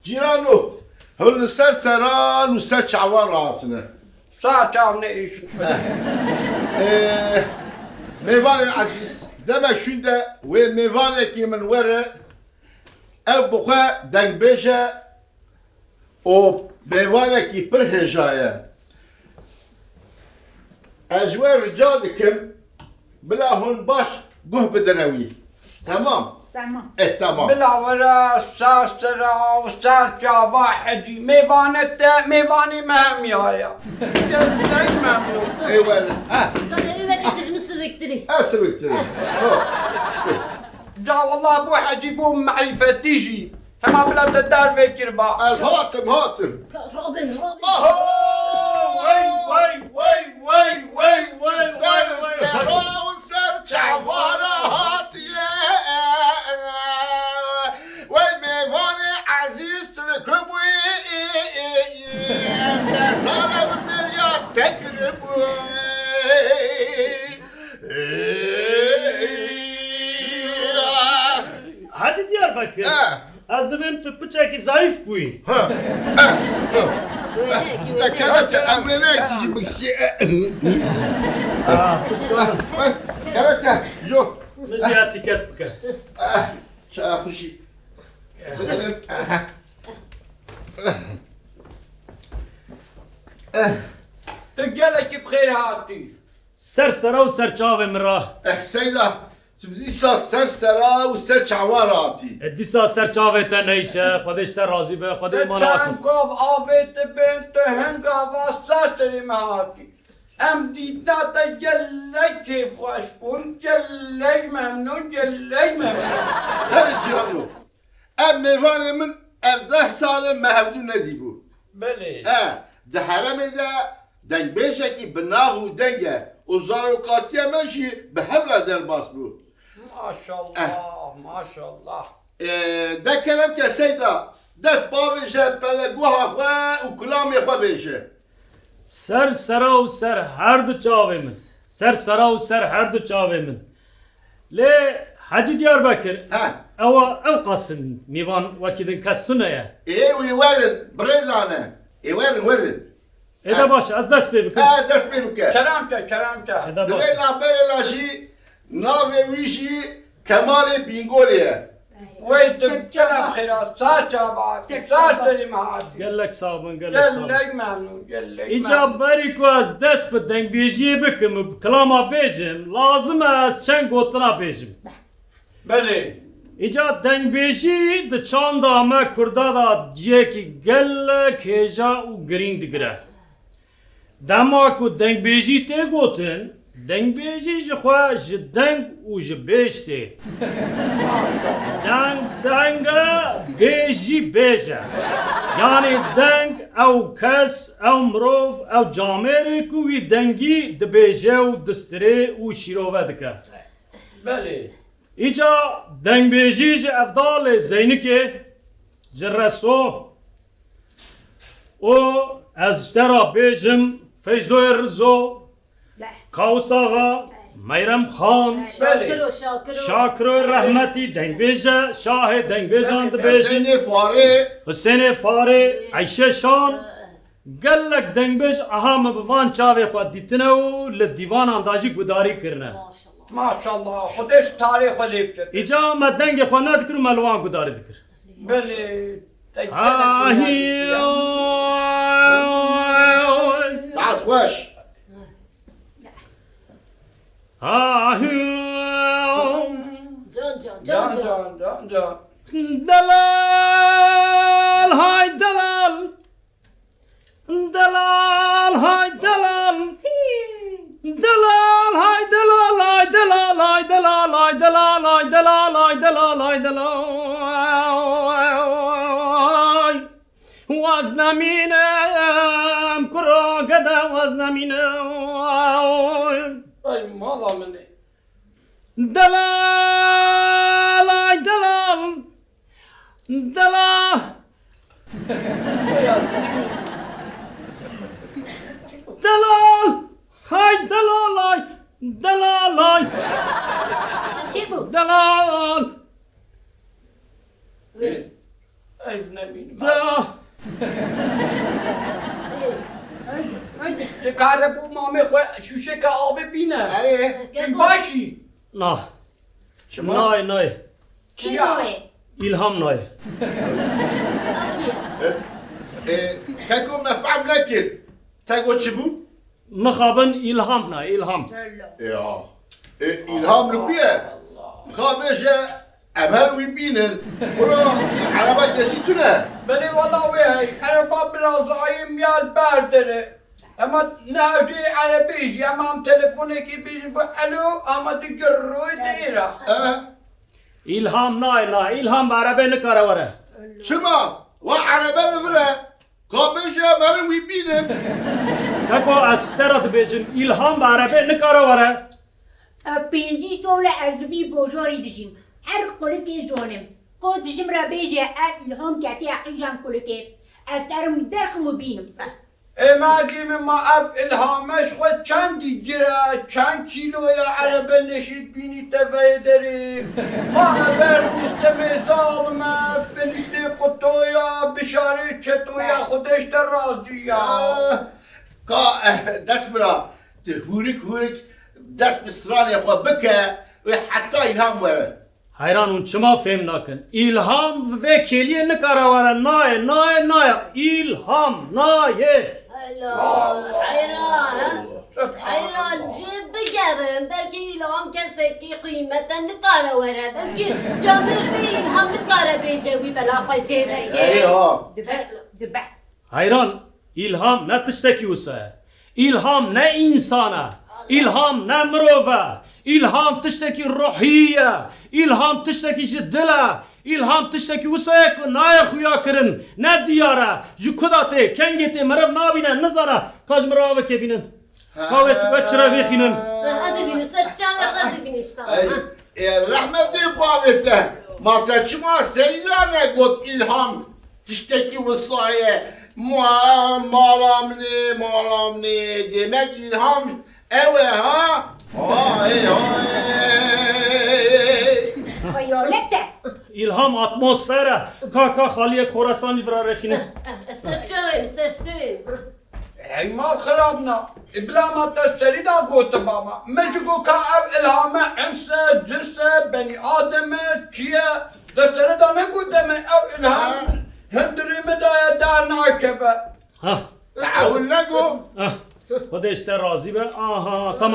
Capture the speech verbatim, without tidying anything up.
Cîrano, hûn li ser seran û ser çavan re hatine. Sağ çav ne iş. Ee, mêvanên ezîz, deme şûnde wê mêvanekî min were, ew bi xwe dengbêj e û mêvanekî pir hêja ye. Ez ji we rica dikim, bila hûn baş guh bidine wî. Temam? Temam. Eh, temam. Bila were ser sera û ser çava hecî. Mêvane te, mêvanê me hemiya ya. Gelek memnûn. Ê were. Ha. Ka derê vekê tu ji min siviktirî. Ez siviktirî. Ho. Ca wallah bû hecî, bû merîfetî jî. Hema bila te dervê kir ba. Ez hatim, hatim. Robin, Robin. Aho! Wey, wey, wey, wey, wey, wey, wey, wey. Ser sera û ser çavana hatiye. Wey mêvanê ezîz, tu li ku bûyî? Ser sala min bêriya te kiribû. Hacî Diyarbekir, he, ez dibêm tu piçekî zayîf bûyî. Ha, ha, ha. Te kerem te, em wêneyekî jî bikişî. Ah, pişka. Kerem te, jo. Min jî etîket bike. Ah, çaya xweşî. Bidilim. Tu gelekî bi xêr hatî. Ser sera û ser çavê min re. Eh, Seyda, tu dîsa ser sera û ser çavan re hatî. E, dîsa ser çavê te neyşe, Xwedê ji te razî be, Xwedê îmana te çend gov avê te bên, tu hingava ser serê me hatî. Em dîtina te gelek kêfxweş bûn, gelek memnûn, gelek memnûn. Belê Cîhano, ev mêvanê min ev deh sal e me hevdû nedîbû. Belê. E, di herêmê de dengbêjekî bi nav û deng e û zarokatiya me jî bi hev re derbas bû. Maşallah, eh, maşallah. E, de kerem ke Seyda, dest bavêje peleguha xwe û kulamê xwe bêje. Ser sera û ser her du çavê min. Ser sera û ser her du çavê min. Lê Hecî Diyarbekir, he, ewa ew qas in mîvan wekî din kes tune ye. Ê wî werin, birêzane. Ê werin, werin. Ê de baş, ez dest pê bikim. He, dest pê bike. Kerem ke, kerem ke. Ê de baş. Di vê navberê de jî navê wî jî Kemalê Bîngolê ye. Wey tu kerem xêra, sağ çava, sağ serî me hatî. Gelek sax bin, gelek sax bin. Gelek memnûn, gelek memnûn. Îca berî ku ez dest bi dengbêjiyê bikim û bi kilama bêjim, lazim e ez çend gotina bêjim. Belê. Îca dengbêjî di çanda me Kurda de cihekî gelek hêja û girîng digire. Dema ku dengbêjî tê gotin, dengbêjî ji xwe ji deng û ji bêj tê. Deng deng e, bêj jî bêj e. Yanî deng ew kes, ew mirov, ew camêrê ku wî dengî dibêje û distirê û şîrove dike. Belê. Îca dengbêjî ji Evdalê Zeynikê, ji Reso û ez ji te re bêjim Feyzoyê Rizo, Kawus Axa, Meyrem Xan, Şakiro, Şakiro. Şakiroyê rehmetî dengbêj e, şahê dengbêjan dibêjin. Husênê Farê. Husênê Farê, Eyşe Şan. Gelek dengbêj aha min bi van çavê xwe dîtine û li dîvanan de jî gudarî kirine. Maşallah. Maşallah. Xwedê ji tarê xwe lê bike. Îca me dengê xwe nedikir û me li wan gudarî dikir. Belê. Te gelek gudarî dikir. Saet xweş. Ahî. Can, can, can, can, can. Can, can, can, can. Delal, hay delal. Delal, hay delal. Delal, hay delal, hay delal, hay delal, hay delal, hay delal, hay delal, hay delal. Waz nemînim, kuro gede waz nemînim. Ay mala min ê. Delal, ay delal. Delal. Delal. Hay delal ay. Delal ay. Çi, çi bû? Delal. Ey, ne bileyim. Ah! Haydi, haydi. Dikare bo mamê xwe şûşeke avê bîne. Erê. Tu başî? Na. Şima? Nayê, nayê. Kî nayê? Îlham nayê. Ew kî ye? E, e, keko me fehm nekir. Te got çi bû? Mixabin Îlham nayê, Îlham. Ya. E, Îlham li ku ye? Ka bêje, em her wî bînin. Bira, erebe kesî tune. Belê wela wê hey. Ereba birazayê miya li ber dere. Ema ne hewceyê erebê jî, ema em telefonekê bêjin, got, "Elo", ama digir roy dêra. E? Îlham nayê, nayê. Îlham bi erebê nikare were. Çima? Wa erebe li vir e. Ka bêje em herin wî bînin. Keko, ez te re dibêjim, Îlham bi erebê nikare were. Ev pêncî sal e ez li vî bajarî dijîm. Her qulikê zanim. Ka tu ji min re bêje, ev Îlham ketiye qîjan qulikê. Ez serim derxim û bînim. Ê mergê min, ma ev Îlhame ji xwe çend digir e, çend kîlo ye, erebe neşêt bînî teveyê derê. Ma ev her Rustemê zalim e, Filîtê quto ya, bişarê çeto ya, Xwedê ji te razî ya. Ah, ka, eh, dest bira, tu hûrik hûrik dest bi stranê xwe bike, wê heta Îlham were. Heyran hûn çima fêm nakin? Îlham vê kêliyê nikare were, nayê, nayê, nayê. Îlham nayê. Ela, heyran, he? Heyran, jê bigerin, belkî Îlham kesekî qîmete nikare were. Belkî camêr bê Îlham nikare bêje wî bela xwe jê veke. Ey ha. Dibe, dibe. Heyran, Îlham ne tiştekî wisa ye. Îlham ne însan e. Îlham ne mirov e. Îlham tiştekî ruhî ye. Îlham tiştekî ji dil e. Îlham tiştekî wisa ye ku nayê xuya kirin. Ne diyar e. Ji ku da tê, kengê tê, meriv nabîne, nizane. Ka ji min re avekê bînin. Ka wê çi, wê çi re vêxînin. Ez ê bînim, ser çavê ez ê bînim, işte. Ey, e, rehmetê bavê te. Ma te çima serî de negot Îlham? Tiştekî wisa ye. Ma-, mala min ê, mala min ê. Demek Îlham ew e, ha? Hay, hay. Xeyalet e. Îlham atmosfer e. Ka, ka xaliyek Xorasanî vira rexîne. Eh, eh, serçewên, serçewên. Hey mal xirabna. Bila ma te serî da gotiba ma. Me ji go ka ev Îlhame ins e, cins e, benî adem e, çi ye? Te serî da negote me ew Îlham Ha. hundirê me daye dar nakeve. Ha. Te ewil nego? Ha. Xwedê ji te razî be. Aha, tamam.